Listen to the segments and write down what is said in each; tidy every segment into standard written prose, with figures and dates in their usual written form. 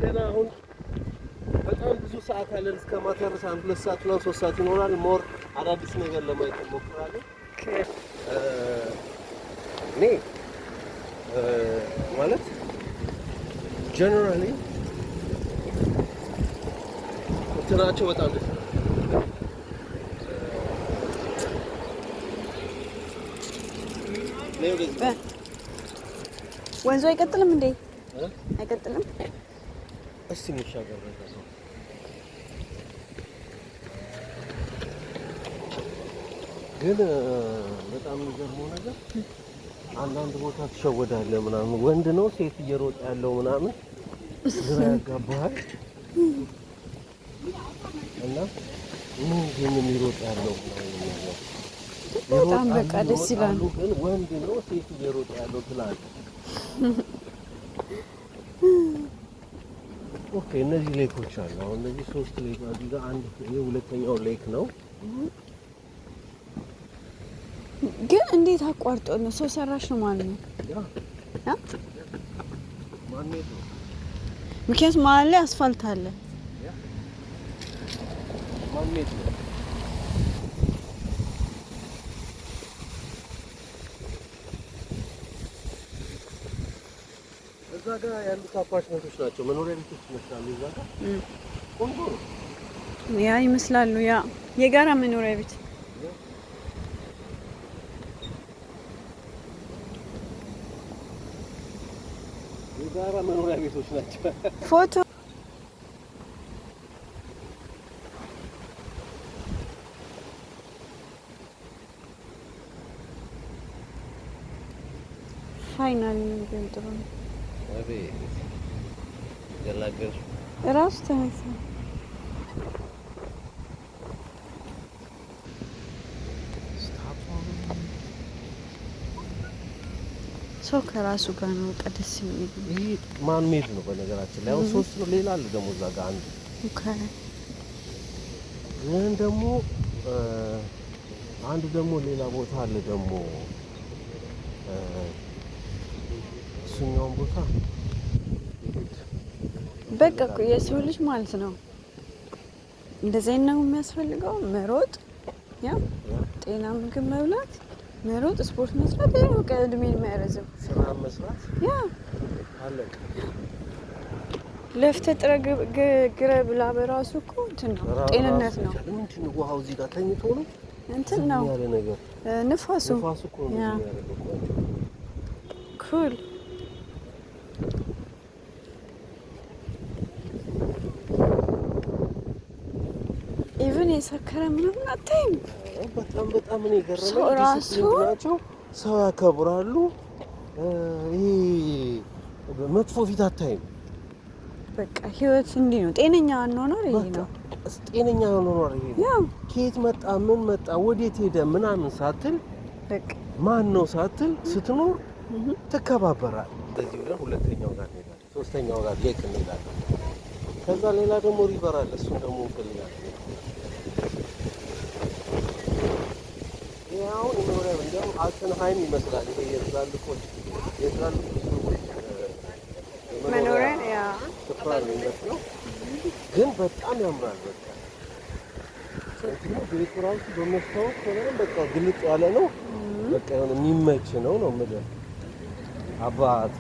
ገና አሁን በጣም ብዙ ሰዓት አለን እስከ ማታ ድረስ አንድ 2 ሰዓት ምናምን 3 ሰዓት ይኖራል። More አዳዲስ ነገር ለማየት እንሞክራለን። እኔ ማለት generally እንትናቸው በጣም ደስ ይላል። ነይ ወደዚህ። ወንዙ አይቀጥልም እንዴ? እ? አይቀጥልም? እስቲ እንሻገር በዛ ነው። ግን በጣም የሚገርመው ነገር አንዳንድ ቦታ ትሸወዳለህ ምናምን፣ ወንድ ነው ሴት እየሮጠ ያለው ምናምን ግራ ያጋባሃል። እና ምንድን ነው የሚሮጥ ያለው ምናምን የሚለው በጣም በቃ ይሮጣሉ፣ ደስ ይላል። ይሮጣሉ፣ ግን ወንድ ነው ሴት እየሮጠ ያለው ትላለህ። Okay፣ እነዚህ lake ኦች አሉ። አሁን እነዚህ ሶስት lake፣ እዚህ ጋር አንድ፣ ይሄ ሁለተኛው lake ነው። ግን እንዴት አቋርጦ ነው? ሰው ሰራሽ ነው ማለት ነው። ያ ያ Man-made ነው። ምክንያቱም መሀል ላይ አስፋልት አለ። Yeah፣ man-made ነው። እዛ ጋር ያሉት አፓርትመንቶች ናቸው፣ መኖሪያ ቤቶች ይመስላሉ። እዛ ጋር ቆንጆ ነው። Yeah፣ ይመስላሉ። Yeah፣ የጋራ መኖሪያ ቤት። የጋራ መኖሪያ ቤቶች ናቸው። ፎቶ final ቢሆን ጥሩ ነው። አቤት ገላገልሽ። እራሱ ተነሳ። Stop. ሰው ከራሱ ጋር ነው በቃ ደስ የሚል። ይህ man-made ነው በነገራችን ላይ። አሁን ሶስት ነው፣ ሌላ አለ ደግሞ እዛ ጋር አንድ። ግን ደግሞ አንድ ደግሞ ሌላ ቦታ አለ ደግሞ፣ እሱኛውን ቦታ በቃ እኮ የሰው ልጅ ማለት ነው እንደዚህ አይነት ነው የሚያስፈልገው። መሮጥ፣ yeah፣ ጤና ምግብ መብላት፣ መሮጥ፣ ስፖርት መስራት፣ ይሄ ነው በቃ እድሜን የሚያረዝም። ስራ መስራት። አለቀ። ለፍተህ ጥረህ ግረህ ብላ በራሱ እኮ እንትን ነው፣ ጤንነት ነው። ምንድን ነው ውሃው እዚህ ጋር ተኝቶ ነው እንትን ዝም ነው ያለ ነገር። ንፋሱ። ንፋሱ እኮ ነው እንደዚህ የሚያደርገው። ቆንጆ። Cool. Even የሰከረ ምናምን አታይም። በጣም በጣም እኔ የገረመኝ ሰው ራሱ ዲሲፕሊን ናቸው። ሰው ያከብራሉ። ይሄ መጥፎ ፊት አታይም። በቃ ህይወት እንዲህ ነው። ጤነኛ አኗኗር ይሄ በቃ ነው። ጤነኛ አኗኗር ይሄ ነው። ከየት መጣ፣ ምን መጣ፣ ወዴት ሄደ ምናምን ሳትል፣ በቃ ማን ነው ሳትል ስትኖር ትከባበራል። እንደዚህ ብለን ሁለተኛው ጋር እንሄዳለን፣ ሶስተኛው ጋር lake እንሄዳለን። ከዛ ሌላ ደግሞ river አለ፣ እሱን ደግሞ እንፈልጋለን። ይሄ አሁን የመኖሪያ እንዲያውም Altenheim ይመስላል። ይሄ የትላልቆች ሰዎች መኖሪያ ስፍራ ነው የሚመስለው፣ ግን በጣም ያምራል። በቃ እንትኑ ቤቱ ራሱ በመስታወት ምናምን በቃ ግልጥ ያለ ነው። በቃ የሆነ የሚመች ነው ነው የምልህ አባቱ።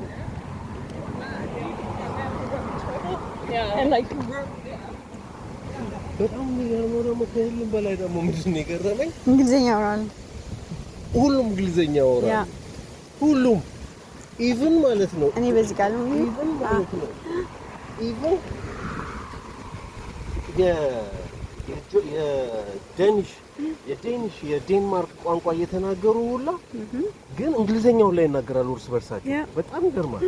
And like በጣም የሚገርመው ደግሞ ከሁሉም በላይ ደግሞ ምንድን ነው የገረመኝ? እንግሊዝኛ ያወራል። ሁሉም እንግሊዝኛ ያወራል። ሁሉም even ማለት ነው። እኔ በዚህ ቃል Even ማለት ነው፣ even የ Danish የዴንማርክ ቋንቋ እየተናገሩ ሁላ ግን እንግሊዘኛውን ላይ ይናገራሉ እርስ በርሳቸው። በጣም ይገርማል።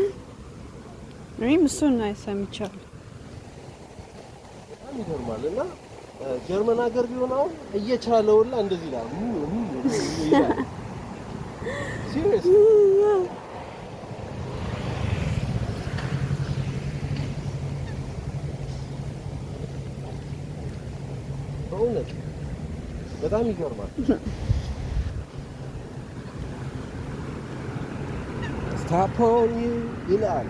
እኔም እሱን ሰምቻለሁ። በጣም ይገርማል። እና ጀርመን ሀገር ቢሆን አሁን እየቻለ ሁላ እንደዚህ ይላል ይላል። Serious፣ በእውነት በጣም ይገርማል። Stop on you ይላል።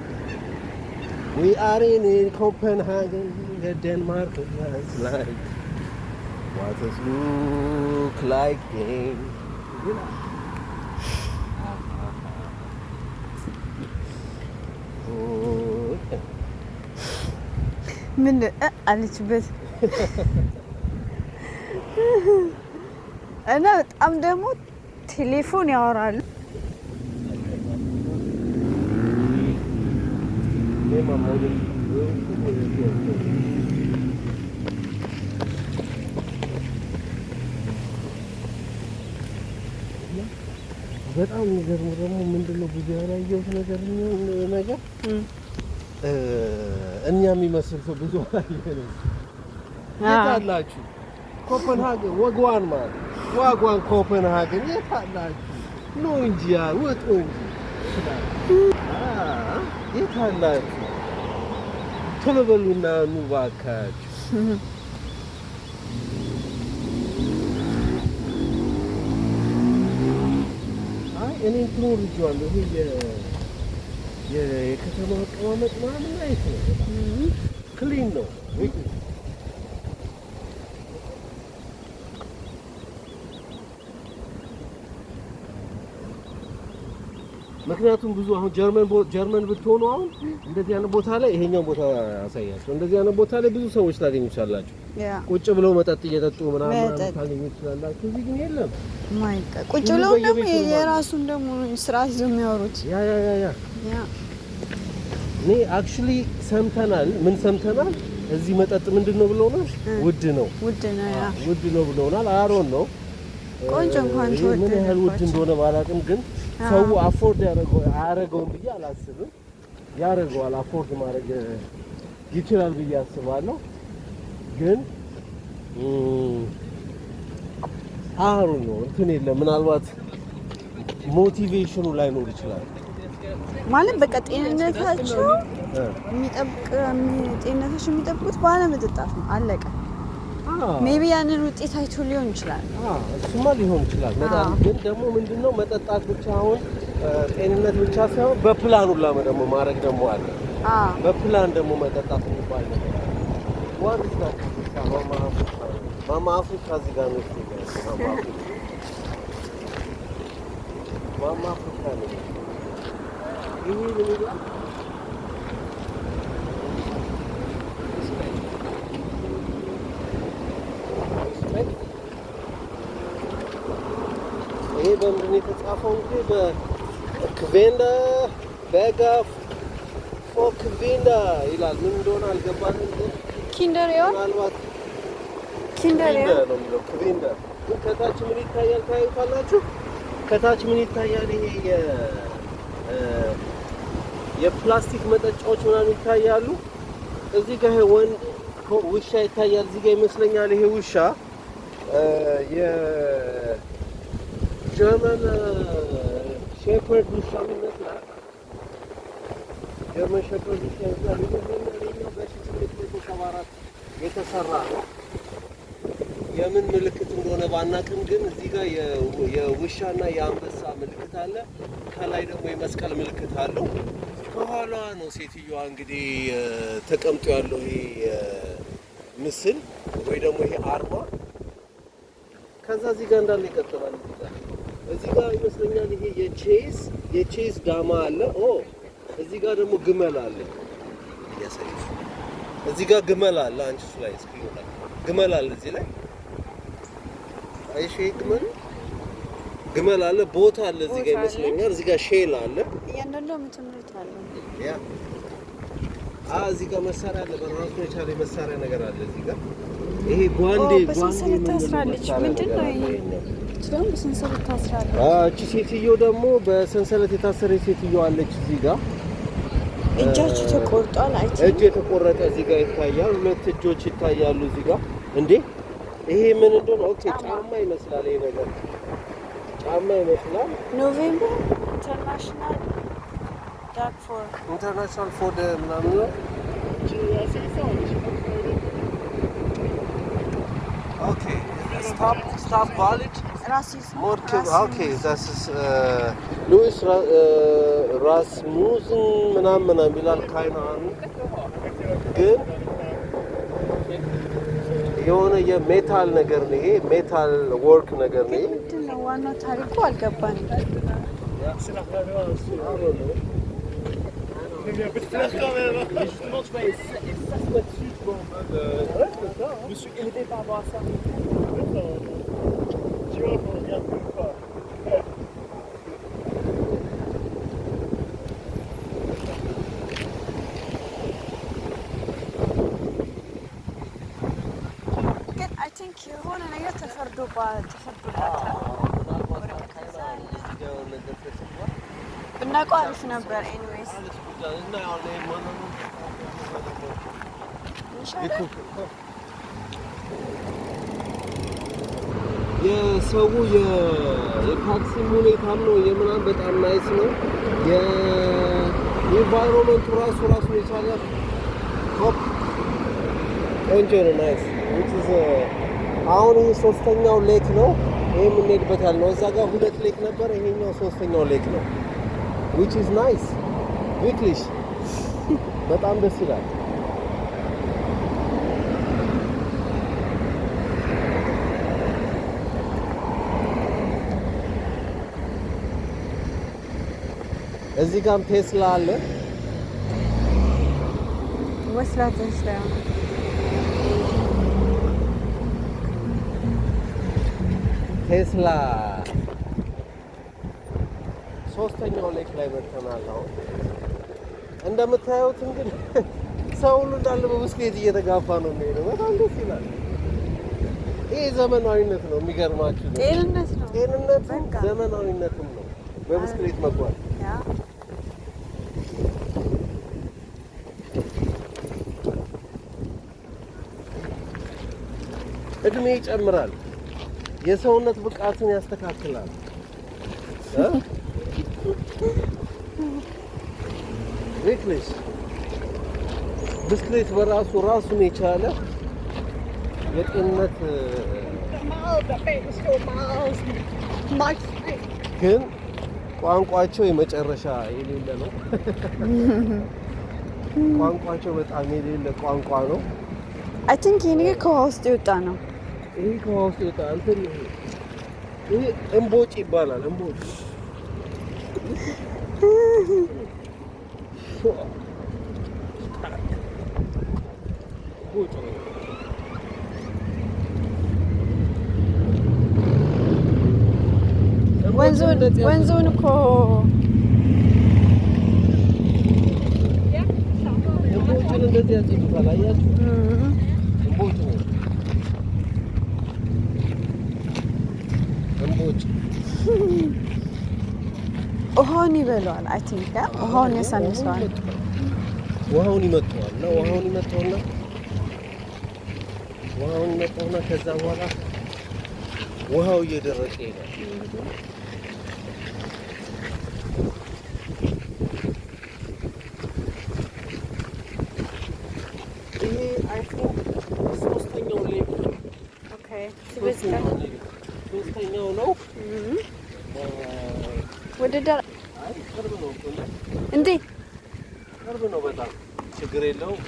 We are in Copenhagen, the Denmark is like what it look like then. ይላል። ምን አለችበት እና በጣም ደግሞ ቴሌፎን ያወራሉ። እኔማ መውደድ በጣም የሚገርመው ደግሞ ምንድነው ብዙ ያላየሁት ነገር የሚሆን ነገር እኛ የሚመስል ሰው ብዙ አላየንም። የት አላችሁ? ኮፐንሃገን wagwan ማለት wagwan ኮፐንሃገን የት አላችሁ? ኑ እንጂ ውጡ እንጂ የት አላችሁ? ቶሎ በሉና ኑ እባካችሁ። አይ እኔ እንትኑ ወርጄዋለሁ። ይሄ የከተማ አቀማመጥ ምናምን nice ነው። በጣም clean ነው። ምክንያቱም ብዙ አሁን ጀርመን ብትሆኑ አሁን እንደዚህ አይነት ቦታ ላይ ይሄኛው ቦታ አሳያቸው። እንደዚህ አይነት ቦታ ላይ ብዙ ሰዎች ታገኙ ትችላላችሁ። ቁጭ ብለው መጠጥ እየጠጡ ምናምን ታገኙ ትችላላችሁ። እዚህ ግን የለም። ማይቀ ቁጭ ብለው ደግሞ የራሱን ደግሞ ስርዓት ይዘው የሚያወሩት yeah yeah yeah yeah yeah እኔ actually ሰምተናል። ምን ሰምተናል? እዚህ መጠጥ ምንድን ነው ብለውናል? ውድ ነው፣ ውድ ነው፣ yeah ውድ ነው ብለውናል። አሮን ነው ቆንጆ እንኳን ምን ያህል ውድ እንደሆነ ባላቅም ግን ሰው afford ያደረገው አያደርገውም ብዬ አላስብም። ያደርገዋል፣ afford ማድረግ ይችላል ብዬ አስባለሁ። ግን አሩን ነው እንትን የለም። ምናልባት motivation ኑ ላይኖር ይችላል። ማለት በቃ ጤንነታቸው የሚጠብቅ ጤንነታቸው የሚጠብቁት ባለመጠጣት ነው። አለቀ። Maybe ያንን ውጤት አይቶ ሊሆን ይችላል። እሱማ ሊሆን ይችላል። ግን ደግሞ ምንድነው መጠጣት ብቻ አሁን ጤንነት ብቻ ሳይሆን በፕላን ሁላ ደግሞ ማድረግ ደግሞ አለ። በፕላን ደግሞ መጠጣት የሚባል ነገር አለ። What is that? ማማ አፍሪካ፣ ማማ አፍሪካ እዚህ ጋር ነው። ማማ አፍሪካ፣ ማማ አፍሪካ ነው። ይሄ ምን ይላል? ይሄ በምንድን ነው የተጻፈው? እንግዲህ በ kvinder bägge för kvinder ይላል። ምን እንደሆነ አልገባንም። ግን Kinder ይሆን ምናልባት Kinder ይሆን ነው የሚለው kvinder። ግን ከታች ምን ይታያል? ታዩታላችሁ? ከታች ምን ይታያል? ይሄ የፕላስቲክ መጠጫዎች ምናምን ይታያሉ። እዚህ ጋር ይሄ ወንድ ውሻ ይታያል። እዚህ ጋር ይመስለኛል ይሄ ውሻ የጀርመን shepherd ውሻ ይመስላል። ጀርመን shepherd ውሻ ይመስላል። ይመስለኛል ይሄኛው በ1874 የተሰራ ነው። የምን ምልክት እንደሆነ ባናቅም ግን እዚህ ጋር የውሻና የአንበሳ ምልክት አለ። ከላይ ደግሞ የመስቀል ምልክት አለው። ከኋላዋ ነው ሴትዮዋ እንግዲህ ተቀምጦ ያለው ይሄ ምስል ወይ ደግሞ ይሄ አርማ። ከዛ እዚህ ጋር እንዳለ ይቀጥላል። እዚህ ጋር ይመስለኛል ይሄ የቼዝ ዳማ አለ። ኦ እዚህ ጋር ደግሞ ግመል አለ። እያሳየሽ እዚህ ጋር ግመል አለ። አንቺ እሱ ላይ screen ኑ ላይ ግመል አለ። እዚህ ላይ አይሽ ግመል ግመል አለ። ቦታ አለ እዚህ ጋር ይመስለኛል። እዚህ ጋር ሼል አለ። እያንዳንዱ ትምህርት አለ። Yeah እዚህ ጋር መሳሪያ አለ። በራሱ የቻለ መሳሪያ ነገር አለ እዚህ ጋር። ይሄ ጓንዴ በሰንሰለት ታስራለች። ምንድን ነው ይሄ? ደግሞ በሰንሰለት ታስራለች። እቺ ሴትዮ ደግሞ በሰንሰለት የታሰረች ሴትዮ አለች እዚህ ጋር። እጃቸው ተቆርጧል። አይ እጅ የተቆረጠ እዚህ ጋር ይታያል። ሁለት እጆች ይታያሉ እዚህ ጋር። እንዴ ይሄ ምን እንደሆነ? Okay ጫማ ይመስላል። ይሄ ነገር ጫማ ይመስላል። November international dag for international for ምናምን ነው። Okay stop stop valid Rassismus. Mord, okay, das ist Louis Rasmussen ምናምን ምናምን ይላል። Keine Ahnung ግን የሆነ የ metal ነገር ነው ይሄ፣ metal work ነገር ነው ግን ይሄ። ምንድን ነው ዋናው ታሪኩ አልገባንም። Mais justement, tu vois, elle s'assoit dessus, tu vois, en mode. Je me suis élevé par rapport à ça. Tu vois, on regarde comme quoi. ግን I think የሆነ ነገር ተፈርዶባታል። እዚህ ጋር የሆነ ነገር ተጽፏል። ብናውቀው አሪፍ ነበር። Anyways እንሻለን። የሰው የታክሲም ሁኔታም ነው የምናምን በጣም nice ነው። የ environment ኡ ራሱ ራሱን የቻለ top ቆንጆ ነው። Nice, which is አሁን ይሄ ሶስተኛው lake ነው። ይሄ የምንሄድበት ያለ ነው። እዛ ጋር ሁለት lake ነበር። ይሄኛው ሶስተኛው lake ነው። Which is nice, wirklich በጣም ደስ ይላል። እዚህ ጋርም ቴስላ አለ። ወስላት ስለሆነ ቴስላ ሶስተኛው lake ላይ መጥተናል። አሁን እንደምታዩት እንግዲህ ሰው ሁሉ እንዳለ በብስክሌት እየተጋፋ ነው የሚሄደው። በጣም ደስ ይላል። ይሄ ዘመናዊነት ነው። የሚገርማችሁ ነው። ጤንነት ነው። ጤንነትም በቃ። ዘመናዊነትም ነው በብስክሌት መጓዝ። Yeah. እድሜ ይጨምራል። የሰውነት ብቃትን ያስተካክላል። እ? Wirklich ብስክሌት በራሱ ራሱን የቻለ የጤንነት ግን ቋንቋቸው የመጨረሻ የሌለ ነው። ቋንቋቸው በጣም የሌለ ቋንቋ ነው። I think ይሄ ነገር ከውሃ ውስጥ የወጣ ነው። ይሄ ከውሃ ውስጥ የወጣ እንትን ይሄ ይሄ እምቦጭ ይባላል። እምቦጭ፣ እምቦጭ ነው። ወንዙን እንደዚህ ወንዙን እኮ እምቦጭን እንደዚህ ያጽዱታል። አያችሁ? እምቦጭ ነው። እምቦጭ። ውሃውን ይበለዋል። I think yeah, ውሃውን ያሳንሰዋል። ውሃውን ይመጠዋል እና ውሃውን ይመጠውና ከዛ በኋላ ውሃው እየደረቀ ይሄዳል። ይሄ I think ሶስተኛው lake ነው። Okay. ሶስተኛው lake ነው። ሶስተኛው ነው። ወደ ዳር አይ ቅርብ ነው እኮ እንዴ! እንዴ! ቅርብ ነው በጣም፣ ችግር የለውም።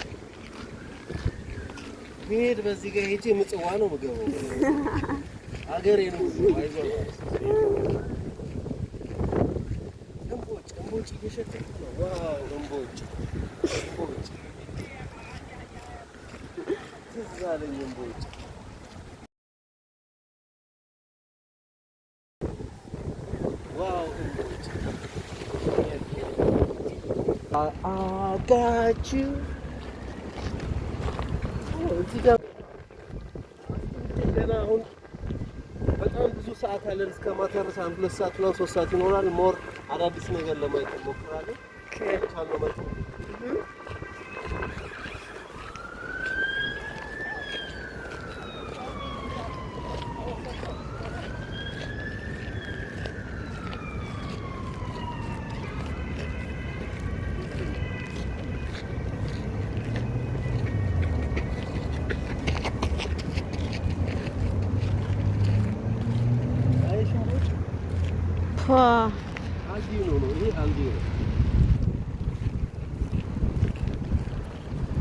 ብሄድ በዚህ ጋር ሄጄ ምጽዋ ነው የምገባው። አገሬ ነው የምገባው። አይዞህ። እምቦጭ፣ እምቦጭ እየሸተተ ነው። Wow, እምቦጭ፣ እምቦጭ ትዝ አለኝ እምቦጭ። Wow, እምቦጭ። I got you. እዚህ ጋር ገና አሁን በጣም ብዙ ሰዓት አለን። እስከ ማታ ድረስ አንድ 2 ሰዓት ምናምን 3 ሰዓት ይኖራል። More አዳዲስ ነገር ለማየት እንሞክራለን። ቻለው መጠን። አልጌ ነው ነው ይሄ አልጌ ነው።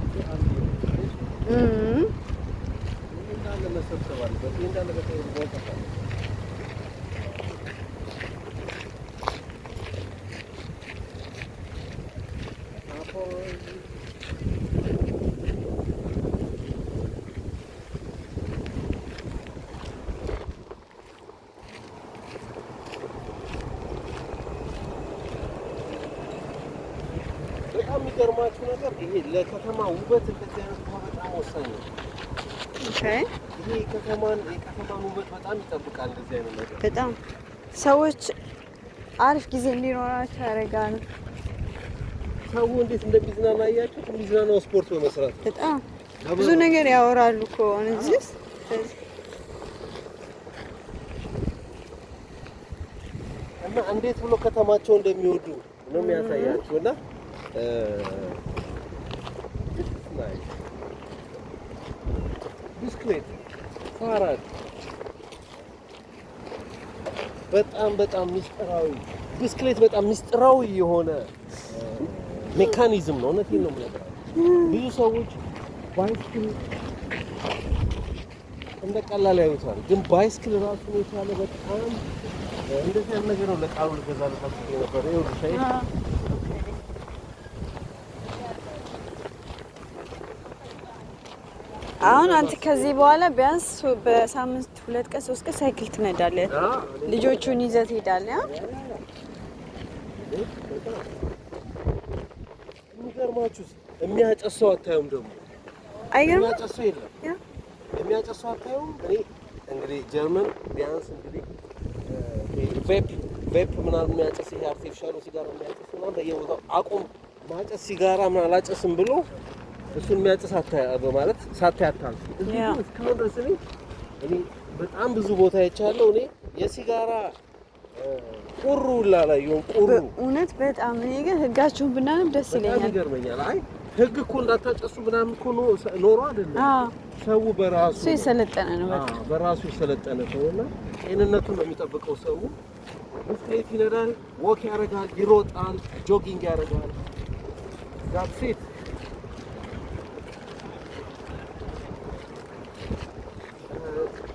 ይሄ አልጌ ነው። ይሄ እንዳለ መሰብሰብ አለበት። ይሄ እንዳለ በቃ መውጣት አለበት። በጣም የሚገርማችሁ ነገር ይሄ ለከተማ ውበት እንደዚህ አይነት ውሃ በጣም ወሳኝ ነው። ይሄ የከተማን ውበት በጣም ይጠብቃል። እንደዚህ አይነት ነገር በጣም ሰዎች አሪፍ ጊዜ እንዲኖራቸው ያደርጋል። ሰው እንዴት እንደሚዝናና አያችሁት? የሚዝናናው ስፖርት በመስራት ነው። በጣም ብዙ ነገር ያወራሉ እኮ እዚህ። እና እንዴት ብሎ ከተማቸው እንደሚወዱ ነው የሚያሳያችሁ። እና nice ብስክሌት Fahrrad በጣም በጣም ሚስጥራዊ ብስክሌት በጣም ሚስጥራዊ የሆነ mechanism ነው። እውነቴን ነው የምነግራችሁ። ብዙ ሰዎች bicycle እንደ ቀላል ያዩታል፣ ግን bicycle ራሱን የቻለ በጣም እንደዚህ አይነት ነገር ነው። ለቃሉ ልገዛለት አስቤ ነበር። ይኸውልሽ አየሽ፣ አሁን አንተ ከዚህ በኋላ ቢያንስ በሳምንት 2 ቀን 3 ቀን ሳይክል ትነዳለህ። ልጆቹን ይዘህ ትሄዳለህ። የሚገርማችሁ የሚያጨሰው አታዩም። ደግሞ አይገርምም? የሚያጨሰው የለም። የሚያጨሰው አታዩም። እኔ እንግዲህ ጀርመን ቢያንስ እንግዲህ vape vape ምናምን የሚያጨስ፣ ይሄ artificial ኡ ሲጋራ የሚያጨስ ምናምን በየቦታው አቁም ማጨስ ሲጋራ ምናምን አላጨስም ብሎ እሱን የሚያጨስ አታይ በማለት ሳታይ አታልፍ። እዚህ ግን እስካሁን ድረስ እኔ በጣም ብዙ ቦታ አይቻለሁ። እኔ የሲጋራ ቁሩ ሁላ አላየሁም። ቁሩ። እውነት በጣም። እኔ ግን ህጋቸውን ብናነብ ደስ በጣም ይለኛል። ይገርመኛል። አይ ህግ እኮ እንዳታጨሱ ምናምን እኮ ኖሮ አይደለም፣ ሰው በራሱ እሱ የሰለጠነ ነው በቃ። አዎ፣ በራሱ የሰለጠነ ሰውና ጤንነቱን ነው የሚጠብቀው። ሰው ብስክሌት ይነዳል፣ walk ያደርጋል፣ ይሮጣል፣ jogging ያደርጋል። That's it።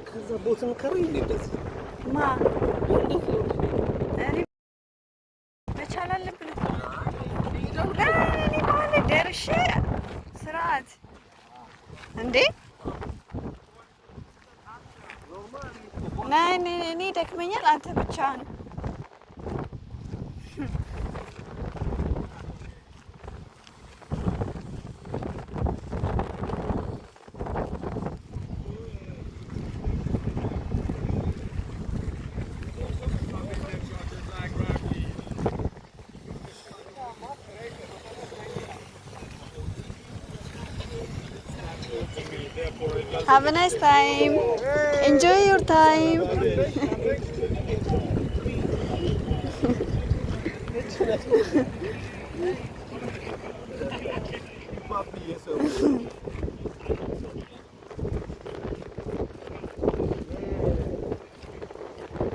ከዛ ቦትን ከረ እንደዚህ ማ እንዴት ነው? እኔ መቻል አለብን እኮ። እኔ በኋላ ደርሼ ስርዓት እንዴ ናይ እኔ ደክመኛል። አንተ ብቻህን። Have a nice time. Enjoy your time.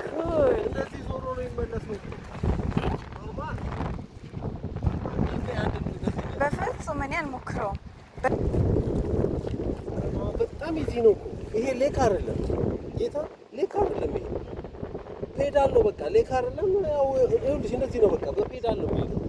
Cool. እንደዚህ ዞሮ ነው የሚመለሰው። Normal። በፍጹም እኔ አልሞክረውም። በጣም easy ነው እኮ ይሄ። Lake አይደለም ጌታ፣ lake አይደለም ይሄ፣ ፔዳል ነው በቃ። Lake አይደለም። ያው ይኸውልሽ እንደዚህ ነው በቃ፣ በፔዳል ነው የሚሄደው።